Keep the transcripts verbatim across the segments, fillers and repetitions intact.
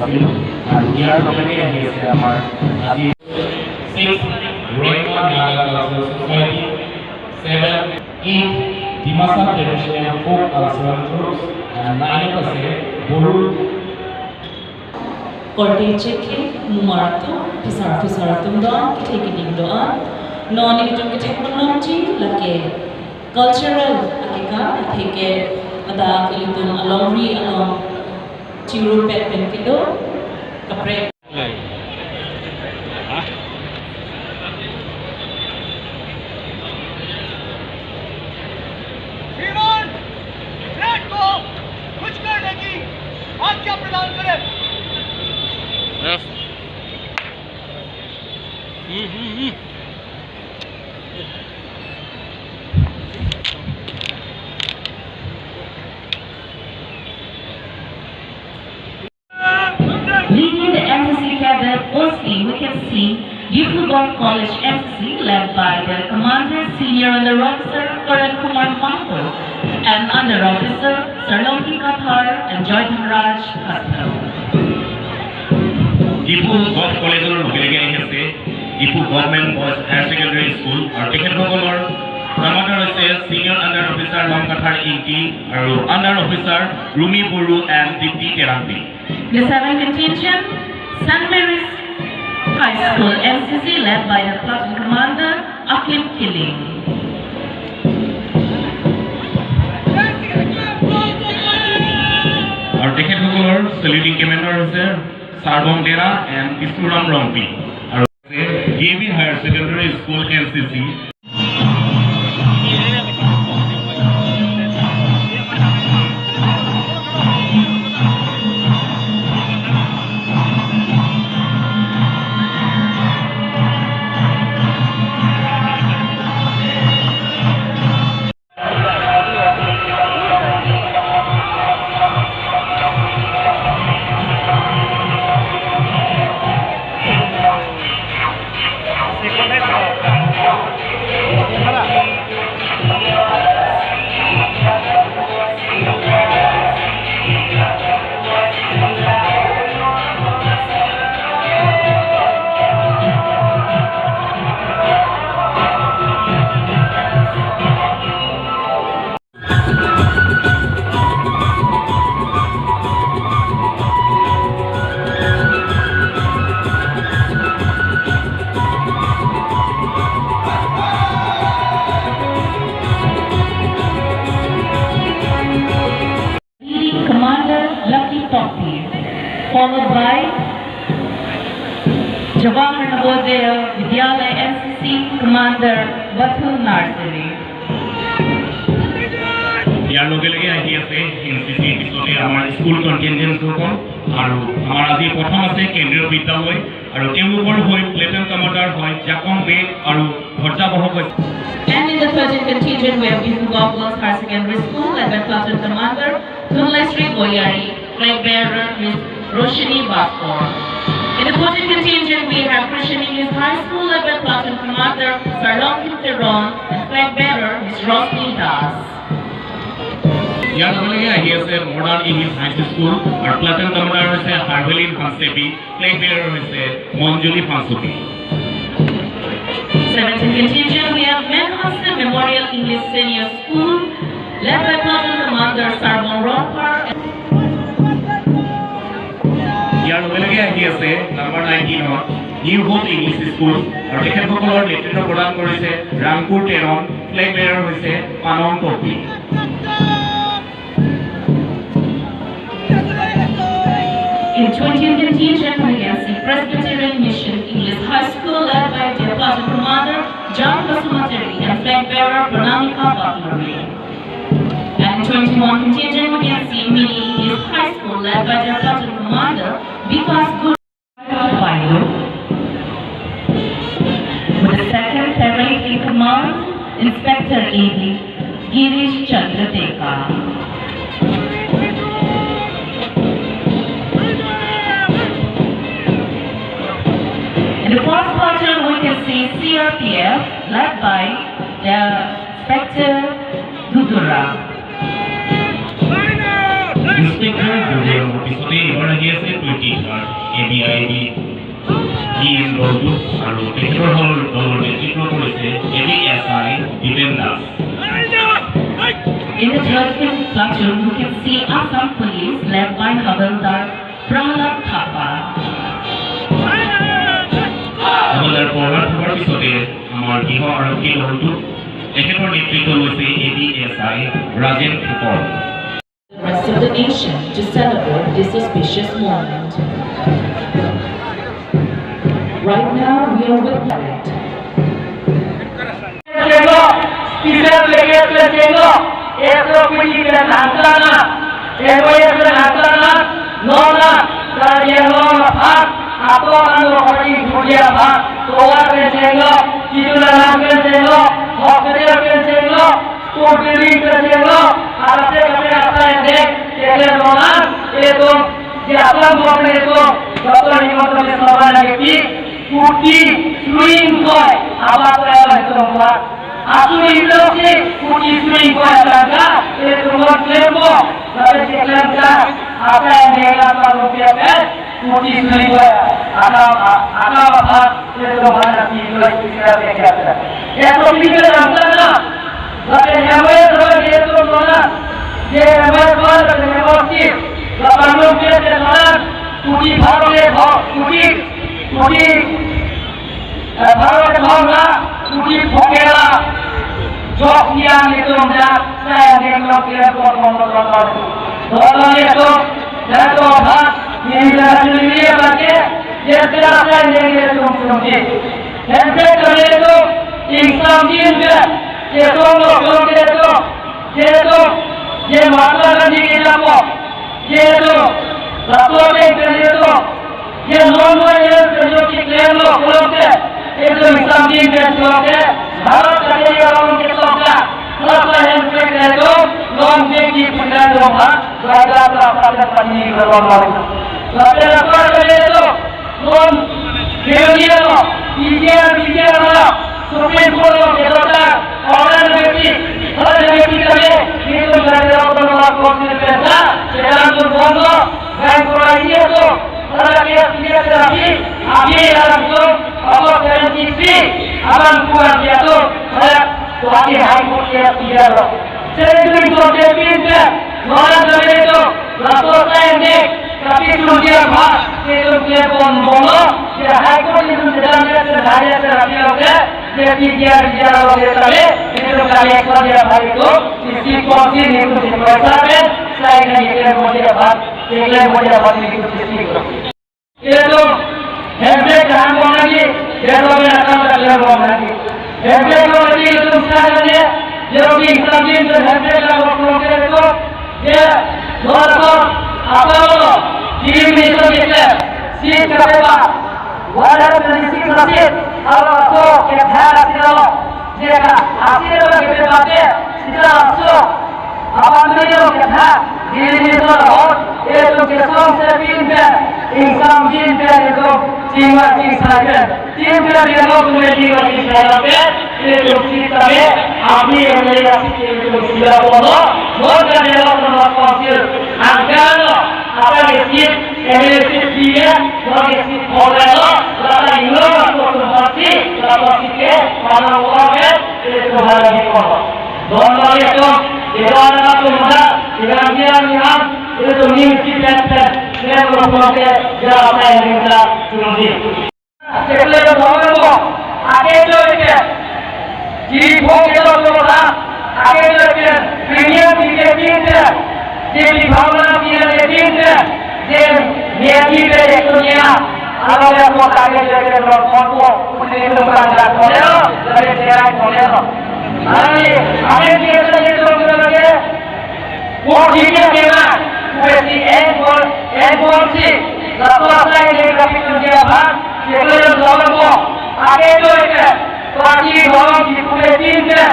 আৰু ইয়াৰ লগতে আহি আছে আমাৰ আজি six Rohingya Naga Cultural Society, seven eight Dimasa Traditional Folk Cultural Groups, and nine-ot আছে বড়ো। Korte chekhe, mumar atum, phisar phisar atum do-an, kethe keding do-an. Non ilitum kethek ponlongji lake cultural akekang, atheke ladak ilitum alongri along chingrum pet pen kedo, kaprek. श्रीमान, ब्लेड को खुश करने की आज्ञा प्रदान करें। Yes. हम्म, हम्म, हम्म। Leading the N C C cadre, firstly, we can see Diphu Govt College N C C, led by their commander, Senior Under Officer Karan Kumar Mahato, and Under Officer Sarlongki Kathar and Joy Dhanraj Kathar. Diphu government কলেজৰ লগে লগে আহি আছে Diphu government boys higher secondary school আৰু তেখেতসকলৰ commander হৈছে senior under officer Longkathar Ingti আৰু under officer Rumi Boro and Dipti Terangti. The seventh contingent, Saint Mary's High School N C C, led by the platoon commander Aklip Killing. আৰু তেখেতসকলৰ চেলিউটিং কমাণ্ডাৰ হৈছে চাৰ্বং ডেৰা এণ্ড বিষ্ণুৰাম ৰংপি। আৰু D A V higher secondary school N C C. Leading Commander Lucky Tokbi, followed by Jawahar Navodaya Vidyalaya N C C Commander Bathul Narsary. ইয়াৰ লগে লগে আহি আছে এন চি চিৰ পিছতে আমাৰ স্কুল কণ্টিনজেণ্টসকল আৰু আমাৰ আজি প্ৰথম আছে কেন্দ্ৰীয় বিদ্যালয় আৰু তেওঁলোকৰ হৈ প্লেটুন কমাণ্ডাৰ হয় জাকং বে আৰু ধ্বজাবাহক হৈছে। And in the thirteenth contingent, we have Diphu Govt Girls Higher Secondary School, led by Platoon Commander Thunlesri Boyari, flag bearer Miss Roshini Bakor. In the fourteenth contingent, we have Christian English High School, led by Platoon Commander Sarlongkim Teron, and flag bearer Miss Rosni Das. ইয়াৰ লগে লগে আহি আছে modern English high school আৰু platoon commander হৈছে হাৰ্ভেলিন হানচেপি, ফ্লেগ বেয়াৰাৰ হৈছে মঞ্জুলি ফাংচুপি। Seventeenth contingent, we have Men Hostel Memorial English Senior School, led by Platoon Commander Sarbon Rongphar. ইয়াৰ লগে লগে আহি আছে নাম্বাৰ নাইনটিনৰ নিউ হোপ ইংলিছ স্কুল আৰু তেখেতসকলৰ নেতৃত্ব প্ৰদান কৰিছে ৰাংকুৰ তেৰণ, ফ্লেগ বেয়াৰাৰ হৈছে পানং কৰ্কী। In twentieth contingent, we can see Presbyterian Mission English High School, led by their platoon commander John Basumatary and flag bearer Pranamika Bakuri. And in twenty-one contingent, we can see Mini English High School, led by their platoon commander Vikas Guru. With the second parade in command, Inspector A D Girish Chandra Deka. In the first platoon, we can see C R P F led by the Inspector Dudura. Inspector দুজনৰ পিছতে এইবাৰ আহি আছে twenty. A D I D E M দলটো আৰু তেখেতৰ দল, দলৰ নেতৃত্ব কৰিছে A D S I Dipen Das. In the thirteenth platoon, you can see Assam Police led by Havildar Prahlad Thapa. Havildar Prahlad থাপাৰ পিছতে আমাৰ গৃহ আৰক্ষী দলটো, তেখেতৰ নেতৃত্ব লৈছে A D S I Rajen Phukan. The rest of the nation to celebrate this auspicious moment. Right now, we are with Cenglo, special package pen Cenglo, S O P pen nangklang, M O S pen nangklang, non la, Karbi Anglong aphan, ato ano kati bhudia aphan, tovar pen Cenglo, kitu la nang pen Cenglo, hospital pen Cenglo, school building pen Cenglo, arap te kape asai dek, keklem non la, etum, di Assam government etum, Doctor Himanta Biswa Sarma lagi, kuti suri ingkoi, abat raya etum buat. Asu industry, kuti suri ingkoi tangka, etum non klembo, lapen keklem ta, asai dek lakh rupiah pen, kuti suri ingkoi, akam, akam aphan, etum non nanti itu lagi kita kerja. Ya, tapi kita dalam sana, lapen M O S lapen etum non la, je M O S lapen M O S, lapen rupiah pen non la, kuti pharo le pharo, kuti, kuti, eh, pharo le pharo la, kuti phongo la, jok nian etum ja, saya dek lakh rupiah pen pharo le pharo. Tolong etum, dan toha, ini dan ini ya pakai, ya kita saya dek etum sungki. Hemprek kami etum, ingsamjin pen, kesong lo, kesong etum, etum, ye Mahatma Gandhi ke japo, etum, laso ateng pen etum, ye non non ye pen yo keklem lo, pulote, etum ingsamjin pen pulote, Bharat ka ye along ke toka, laso Hemprek etum, non ke ki punya dong ha, raja ka pada pani berlong lari. Lapen apa kami etum, non, India lo, India, India lo, Supreme Court lo, kedota, orang lebih, orang lebih kami, itu dari orang orang konstitusi, sedang tu bondo, dan kurang iya tu, orang dia dia terapi, abi orang tu, apa seventy three, abang kuat dia tu, orang tu abi High Court dia dia lo. Seri tu itu dia pinter, orang lebih tu, laporan dia, tapi tu dia bah, itu dia pon bondo, dia High Court itu sedang dia terhadap terapi oke, dia dia dia oke tadi, itu kami ekor dia bah itu, isi porsi itu di perasaan, saya ingin dia mau dia bah, dia mau dia bah itu isi. Etum, Hemprek kaham bom lagi, dia lo yang akan tak dia bom lagi. Hemprek lo lagi etum sekarang ni, dia lo di Islam din tu Hemprek lah bom bom dia tu, dia, lo tu, apa lo, di ini tu kita, si siapa, walau dari si masjid, kalau tu, kita harap kita lo, dia kan, hasil lo kita pakai, kita langsung, Abang beri lo kita, diri ni lo, etum kesong sepin pen, ingsamjin pen etum, chingwa chingsai pen. Tin pen dia lo tumedi wa chingsai pen, etum sitame, abi yang lagi kasih etum sila bondo, lo kan dia lo tumedi council, angka lo, apa ni sit, M L A sit dia, lo ni sit bola lo, lata inglo, lo tumedi, lo tumedi ke, mana lo pen, etum hal ni bondo. Don lagi etum, ido anak atum muda, ilang dia ni ham, etum ning si pen pen, pen lo pun ke, jala pen ning ta, tumedi. Sekolah lo bondo, ake lo pen, jadi bondo lo bondo, ake lo pen, premium di ke pinter, jadi bhawana di ke pinter, jadi dia di ke dunia, kalau dia kota ke jadi lo bondo, udah itu kan dah bondo, jadi dia bondo. Ani, ani dia jadi bondo lagi. Wo hini kena, kuwesi en bol, en bol si, laso asai ni kapitun dia bang, dia kena lawan mo. Ake do ike, party dorong di kuwe tin ke,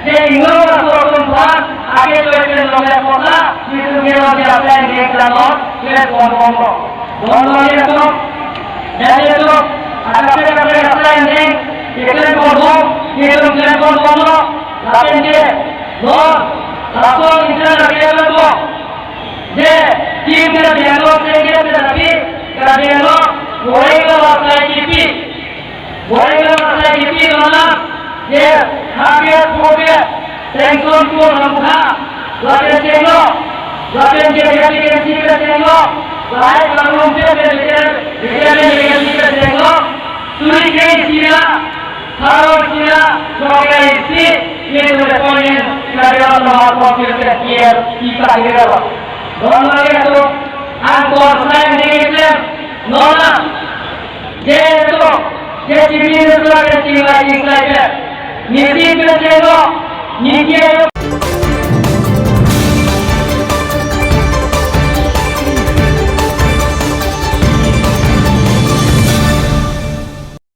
dia ingin laso atum bang, ake do ike lawan kota, itu dia lawan dia asai ni kena lawan, dia bom bom bom. Bom bom dia tu, dia dia tu, ada kena kena asai ni, dia kena bom bom, dia tu kena bom bom bom, lapen dia, lawan, laso ni kena dia bom. Je, tim ke dialog ke dia tetapi, Kadeno, boring lo asai kipi. Boring lo asai kipi lona, je, habit, habit, tension ko namkha, lapen chenglo, lapen je, je, je, je, chenglo, lahai klangrum je, je, je, je, je, je, chenglo, suri ke sira, Haror sira, sokai si, ye tu le ponen, kadero lo ha ko sir ke kier, ipa kadero. Don lo ye tu, angkor sign de ke, nona, je tu, je chini tu, je chini la islai ke. Niti ke chenglo, niti ayo